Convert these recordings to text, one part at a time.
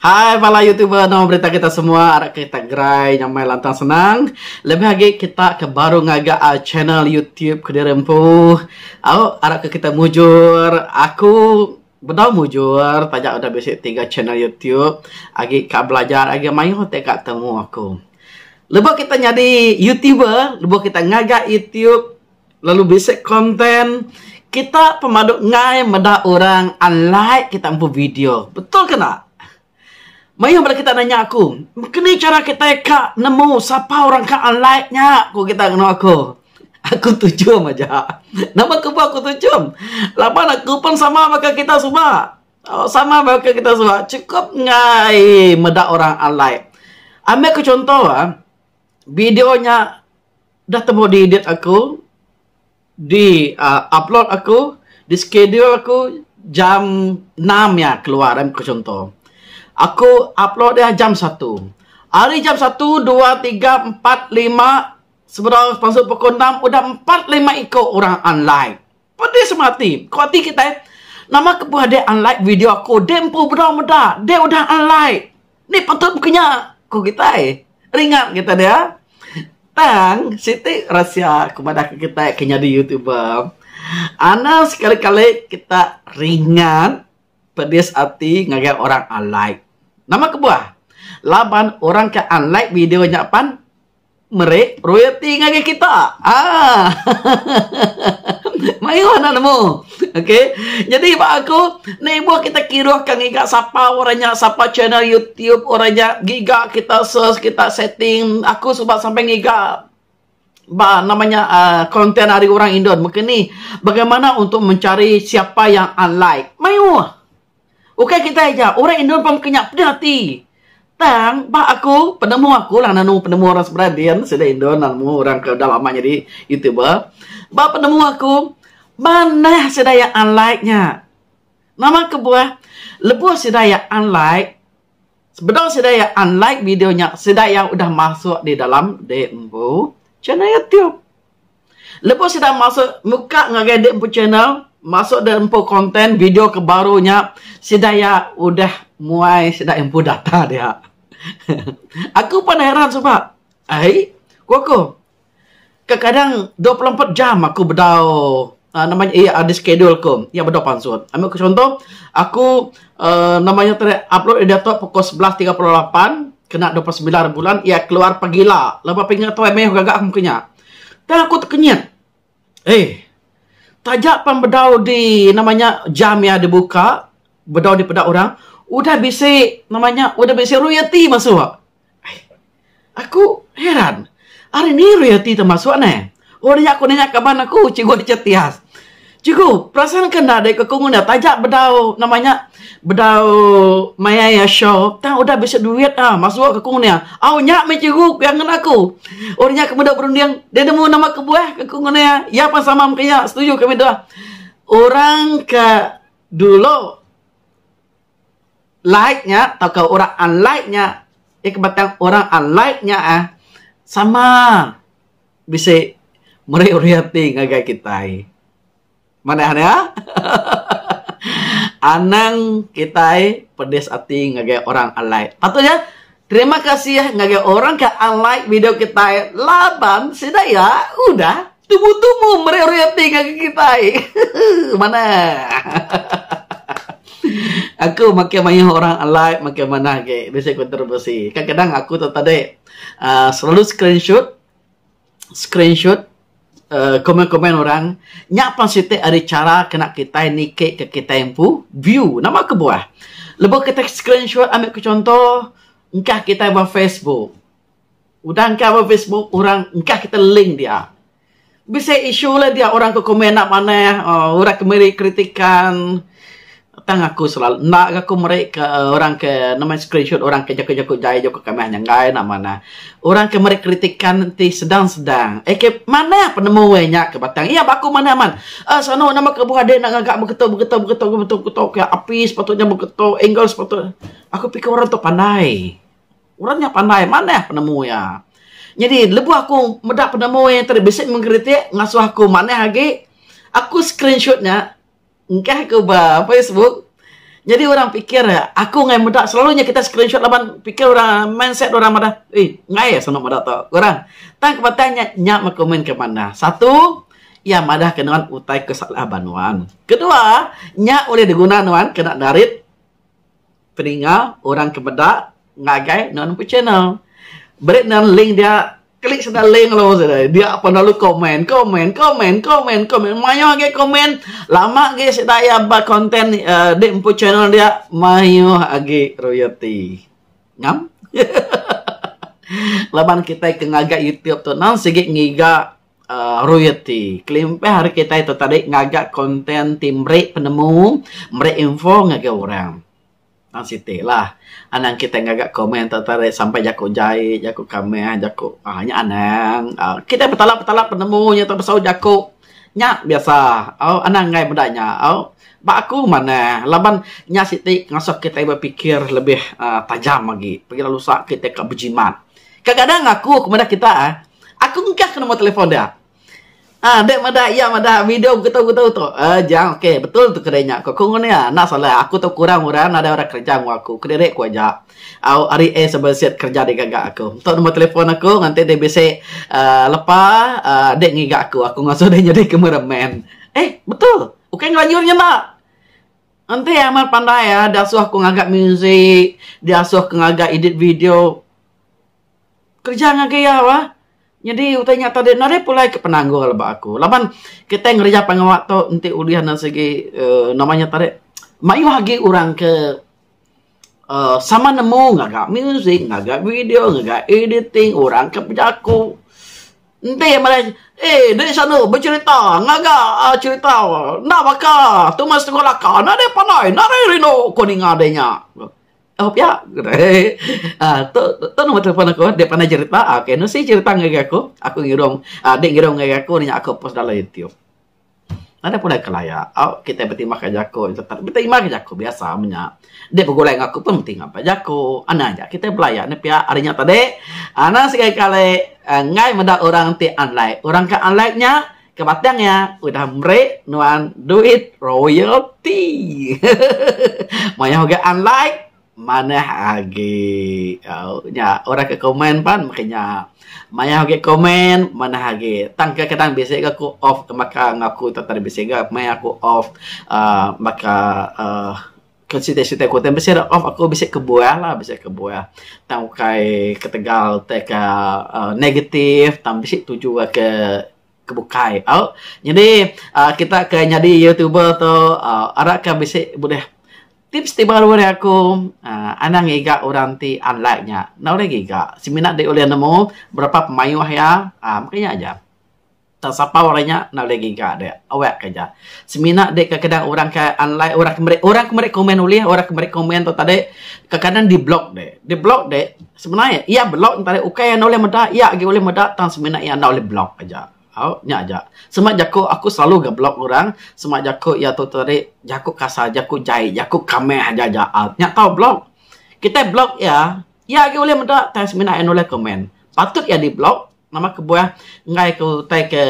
Hai bala youtuber nama berita kita semua arap kita gerai nyamai lantang senang lebih agi kita ke baru ngaga channel youtube kediri empu au arap ke kita mujur aku bedau mujur taja udah bisi tiga channel youtube agi ka belajar agi mayuh ti ka temu aku. Lebuh kita nyadi youtuber lebuh kita ngaga youtube Lalu bisi konten kita pemadu enggai meda orang unlike kita empu video. Betul ke enda? Mayuh bala kita nanya aku, keni chara kitai ka nemu sapa orang ka unlike nya ku kita nganu aku. Aku tuchum aja. Nama kebuah aku tuchum? Laban aku pun sama baka kita suba. Sama baka kita suba chukup enggai meda orang unlike. Ambil ku chunto ah, video nya Dah tembu di edit aku, di upload aku, di schedule aku jam enam iya keluar em ku chunto. Aku upload iya jam satu. Ari jam satu, dua, tiga, empat, lima sebedau pansut pukul enam udah empat lima iko orang unlike. Pedis amat ati. Ku ati kitai nama kebuah dek unlike video aku dek empu bedau meda dek udah unlike. Ni patut buka nya ku kitai. Ringat kita dia. Tang siti rahsia ku madah ke kitai ke nyadi youtuber. Anang sekali-kali kita ringat pedis ati ngagai orang unlike. Nama kebuah? Laban orang ke unlike video nya pan Meri royalti ngagai kita. Haa. Mayuh anak nemu. Okey. Jadi ba aku, ni ibuh kita kiruh ka ngiga sapa orang nya, sapa channel YouTube orang nya, giga kita search, kita setting. Aku suba sampai ngiga ba nama nya uhh content ari orang Indon. Mungkin ni bagaimana untuk mencari siapa yang unlike. Mayuh. Ukai kitai aja, orang Indon pun mega nya pedih ati. Tang ba aku, penemu aku lah nanu penemu orang seberai din, sida Indon nemu orang ke udah lama nyadi YouTuber. Ba penemu aku, manah sida iya unlike nya. Nama kebuah lebuh sida iya unlike, sebedau sida iya unlike video nya, sida iya udah masuk di dalam dek empu channel YouTube. Lebuh sida masuk muka ngagai dek empu channel, masuk dek empu content video ke baru nya, sida iya udah muai sida empu data dia. Aku pun heran suba. Ai, ku aku. Kekadang 24 jam aku bedau uhh nama nya iya di schedule ku, iya bedau pansut. Ambil ku contoh, aku uhh nama nya tadi upload diatu pukul 11.38 kena 29 bulan iya keluar pagila. Lebuh pingat tuai mayuh gaga aku mung nya. Tang aku tekenyit. Eh. Taja pan bedau di nama nya jam iya dibuka, bedau dipeda orang, udah bisi nama nya udah bisi royalti masuk. Ai. Aku heran. Ari ni royalti tu masuk neh. Udah nya aku nanya kaban aku, Cikgu Richard Tias. Cikgu, perasan ke enda dek ke ku nguna taja bedau nama nya bedau maya iya show tang udah bisi duit ah masuk ke ku nguna. Au nya meh cikgu ku iya ngena aku. Orang nya ke meda berunding deh nemu nama kebuah ke ku nguna iya pan sama meh iya setuju kami dua. Orang ke dulu like nya tauka orang unlike nya iya ke batang orang unlike nya ah sama. Bisi meri royalti ngagai kitai. Manah nya. Anang kitai pedis ati ngagai orang unlike. Patut nya terima kasih ngagai orang ke unlike video kitai laban sida iya udah tumu-tumu meri royalti ngagai kitai. Manah. Aku makin mayuh orang unlike makin manah agi bisi kontribusi. Kadang-kadang aku tu tadi uhh selalu screenshot screenshot uhh komen-komen orang nya pun siti ari chara kena kitai niki ke kitai empu view. Nama kebuah? Lebuh kitai screenshot ambi ke chunto engkah kitai ba Facebook. Udah engkah ba Facebook orang engkah kitai link dia. Bisi isu lah dia orang ke komen enda manah uhh orang ke meri kritikan. Tang aku selalu enda ga aku meri ke orang ke nama screenshot orang ke jaku-jaku jai jaku kamih nyanggai enda manah. Orang ke meri kritikan ti sedang-sedang. Eh ke manah penemu iya nya ke batang. Iya ba aku manah amat. Uhh sanu nama kebuah dek enda ngaga begitu begitu begitu begitu begitu ke api sepatutnya begitu angle sepatutnya. Aku pikir orang tu pandai. Orang nya pandai manah penemu iya. Nyadi lebuh aku meda penemu iya tadi bisi mengkritik ngasuh aku manah agi, aku screenshot nya engkah ku ba Facebook. Nyadi orang pikir aku enggai meda selalu nya kita screenshot laban pikir orang mindset orang madah eh enggai sanu meda tu ku orang. Tang ke batang nya nya meh komen ke manah. Satu iya madah ke nuan utai ke salah ba nuan. Kedua nya ulih diguna nuan kena narit peninga orang ke meda ngagai nuan empu channel. Beri nuan link dia klik sida link lalu sida dia pun lalu komen komen komen komen komen mayuh agi komen lama agi sida iya ba content uhh di empu channel dia mayuh agi royalty. Ngam laban kitai ke ngaga youtube tu nang sigi ngiga uhh royalty kelimpah ari kitai tu tadi ngaga content ti meri penemu meri info ngagai orang. Tang siti lah. Anang kitai ngaga komen tau tarik sampai jaku jai, jaku kamih, jaku aaa nya anang. Aaa kitai betalap-betalap penemu nya tau besau jaku nya biasa au anang enggai meda nya au. Ba aku manah laban nya siti ngasuh kitai bepikir lebih aaa tajam agi pagila lusa kitai ka bejimat. Kadang-kadang aku ku meda kita ah aku engkah ke nombor telefon dia. Aa dek meda iya meda video begitu-begitu tu. Aa jang okey betul tu kedai nya ko ku ngun iya. Enda salah aku tu kurang orang nadai orang kereja enggau aku kediri ku aja. Au ari A sampai Z kereja digaga aku. Tu nombor telefon aku nganti dek bisi aa lepa aa dek ngiga aku. Aku ngasuh dek nyadi cameraman. Eh betul ukai ngelanjur nya enda. Enti amat pandai aa diasuh aku ngaga music, diasuh aku ngaga edit video. Kereja ngagai iya wah. Nyadi utai nya tadi nadai pulai ke penanggul ba aku laban kitai ngereja pengawa tu enti ulih ne sigi uhh nama nya tadi mayuh agi orang ke uhh sama nemu ngaga music, ngaga video, ngaga editing orang ke bejaku. Enti meh eh deh sanu becerita ngaga cerita enda baka Thomas Teguh Laka nadai pandai nadai rindu ku ninga deh nya. Oh pia aaa tu tu nombor telefon aku dek pandai cerita okey nusi cerita ngagai aku aku ngirum aaa dek ngirum ngagai aku nya aku post dalam youtube. Nadai pulai kelaya au kitai betimah ka jaku betimah ka jaku biasa menya dek begulai enggau aku pun betimah ka jaku anang aja kitai belaya ne pia ari nya tadi anang sekali kali enggai meda orang ti unlike orang ke unlike nya Ke batang iya udah meri nuan duit royalti. Mayuh ga unlike manah agi. Au nya orang ke komen pan meh nya. Mayuh agi komen manah agi. Tang kadang bisi ga ku off baka enggau aku tadi bisi ga meh aku off uhh baka uhh ke siti-siti ku bisi off aku bisi kebuah lah bisi kebuah. Tang ukai ketegal tai ka negatif tang bisi tuju ke ke bukai au. Nyadi uhh kita ke nyadi youtuber tu uhh ara ka bisi bulih tips ti baru ari aku uhh anang ngiga orang ti unlike nya. Enda ulih ngiga semina dek ulih nemu berapa pemayuh iya uhh mung nya aja. Tang sapa orang nya enda ulih ngiga dek awak ke aja. Semina dek kadang orang ke unlike orang ke meri orang ke meri komen ulih orang ke meri komen tu tadi kadang di block dek. Di block dek. Sebenar iya block nya tadi ukai enda ulih meda iya agi ulih meda tang semina iya enda ulih block aja. Au nya aja. Sema jaku aku selalu ga block orang sema jaku iya tu tadi jaku kasar jaku jai jaku kameh aja aja nya tau block. Kitai block iya, iya agi ulih meda tang semina iya enda ulih komen. Patut iya di block nama kebuah enggai ke utai ke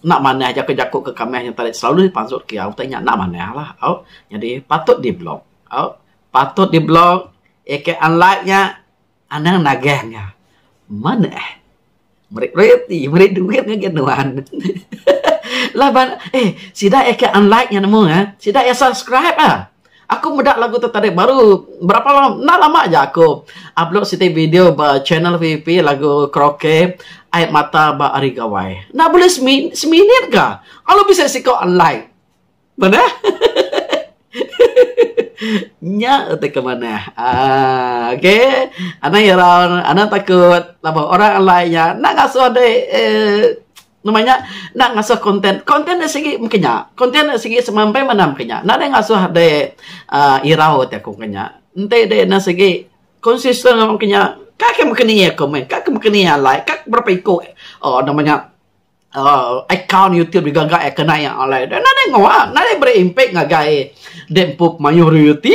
enda manah jaku jaku ke kameh nya tadi selalu dipansut ke iya utai nya enda manah lah au. Nyadi patut di block au. Patut di block Eke unlike nya anang nagah nya. Manah. Meri royalty, meri duit ngagai nuan. Laban eh sida eke unlike nya nemu eh. Sida iya subscribe ah. Aku meda lagu tu tadi baru berapa lama enda lama aja aku upload siti video ba channel VP lagu karaoke ai mata ba hari gawai. Enda bulih seminit ka. Lalu bisi siko unlike. Manah. Nya utai ke manah. Aaa okey. Anang irau, anang takut laban orang alai nya enda ngasuh dek eee nama nya enda ngasuh content. Content nya sigi mungkin nya. Content nya sigi semampai manah mungkin nya. Nadai ngasuh dek aaa irau ti aku mungkin nya. Enti dek enda sigi konsisten mungkin nya ka ke mungkin iya komen, ka ke mungkin iya like, ka berapa iku nama nya. uhh account youtube digaga iya kena iya alai deh nadai ngawa nadai meri impact ngagai dek empu mayuh royalty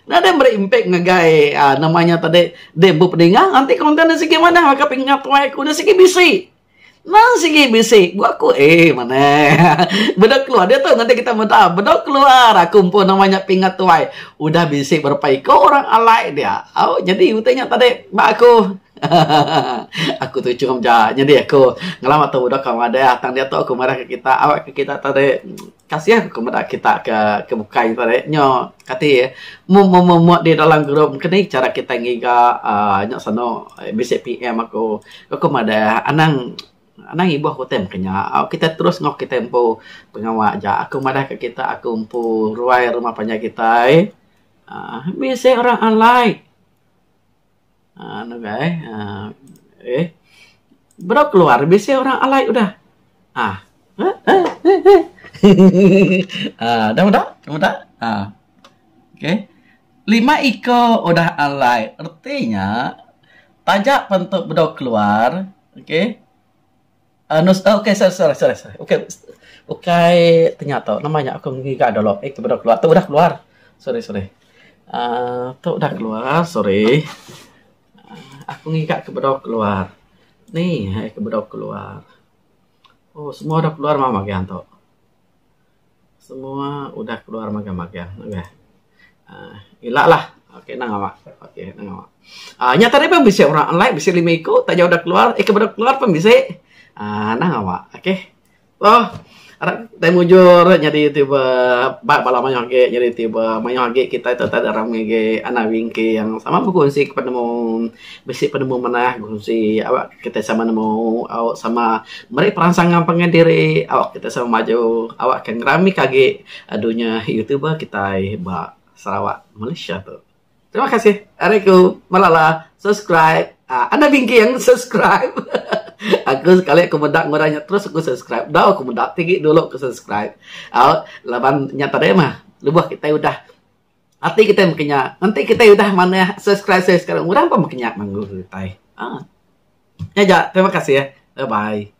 nadai meri impact ngagai uhh nama nya tadi dek empu peninga enti content ne sigi manah baka pingat tuai ku ne sigi bisi. Nang sigi bisi bu aku eh manah. Bedau keluar dia tu nganti kita meda bedau keluar aku empu nama nya pingat tuai udah bisi berapa iko orang alai dia. Au jadi utai nya tadi ba aku. Aku tu chum ja nyadi aku ngelama tu udah ka madah tang diatu aku madah ke kita awak ke kita tadi kasih aku meda kita ke ke bukai tadi nyo kati mung mung mung di dalam group keni cara kita ngiga uhh nya sano bisi PM aku. Aku madah anang anang ibuh ku utai mung kinya kita terus enggau kita empu pengawa ja aku madah ke kita aku empu ruai rumah panjai kitai uhh bisi orang alai. Anu gai eh bedau keluar bisi orang alai udah ah ah dah meda dah meda ah okey lima iko udah alai reti nya taja pen tu bedau keluar okey. Okey sorry sorry sorry sorry okey ukai tanya tu nama nya aku ngiga dulu eh tu udah keluar tu udah keluar sorry sorry uhh tu udah keluar sorry aku ngiga ke bedau keluar ni ke bedau keluar oh semua udah keluar mah magang tu. Semua udah keluar magang-magang udah. Uh, ila lah. Okey nang awak. Okey nang awak. Ah uh, nya tadi pun bisi orang like bisi lima iku tak jauh dah keluar, eh ke baru keluar pun bisi. Ah uh, nang awak. Okey. Oh, arap kitai mujur nyadi YouTuber ba bala mayuh agi nyadi YouTuber mayuh agi kitai tu tak rami agi anak wingking sama bekunsi ke penemu bisi penemu manah bekunsi awak kitai sama nemu au sama Meri peransang enggau pangan diri awak kitai sama maju awak ke ngeramika agi dunya youtuber kitai ba Sarawak Malaysia tu. Terima kasih ari ku Malala subscribe aaa anda bingking subscribe aku sekali aku meda ngurang nya terus aku subscribe dau aku meda tinggi dulu aku subscribe au laban nya tadi mah lebuh kitai udah ati kitai meh kinya enti kitai udah manah subscribe subscribe orang pun meh kinya manggu kitai aaa. Nya ja terima kasih bye bye.